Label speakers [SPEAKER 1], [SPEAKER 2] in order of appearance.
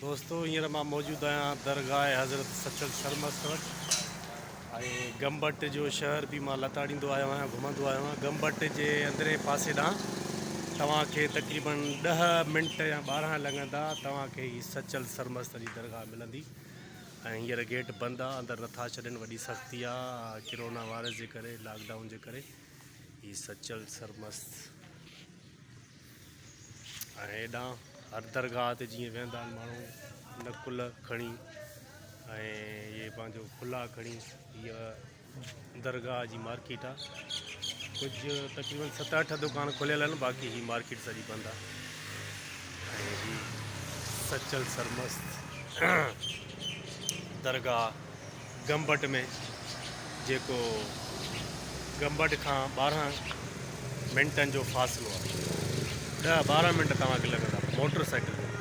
[SPEAKER 1] دوستو هينئر مان موجود آهيان درگاهه حضرت سچل سرمست وٽ ۽ گمبٽ جو شهر به مان لتاڙيندو آيو آهيان گهمندو آيو آهيان گمبٽ جي اندرين پاسي ڏانهن توهان کي تقريبن ڏهه منٽ يا ٻارهن لڳندا توهان کي هي سچل سرمست جي درگاهه ملندي ۽ هينئر گيٽ بند آهي اندر نٿا ڇڏين وڏي سختي آهي ڪرونا وائرس جي ڪري لاڪ ڊائون جي ڪري هي سچل سرمست ۽ هيڏانهن هر درگاهه تي جيئن ويهندا آهن ماڻهو نقل کڻي ۽ اهي پنهنجو کلا کڻي هيء درگاهه جي مارڪيٽ آهي ڪجهه تقريبن ست اٺ دڪان کليل آهن باقي هي مارڪيٽ سڄي بند آهي ۽ هي سچل سرمست درگاهه گمبٽ ۾ جيڪو گمبٽ کان 12 منٽن جو فاصلو آهي. ڏهه 12 منٽ توهان کي لڳندا موٽر سائيڪل تي.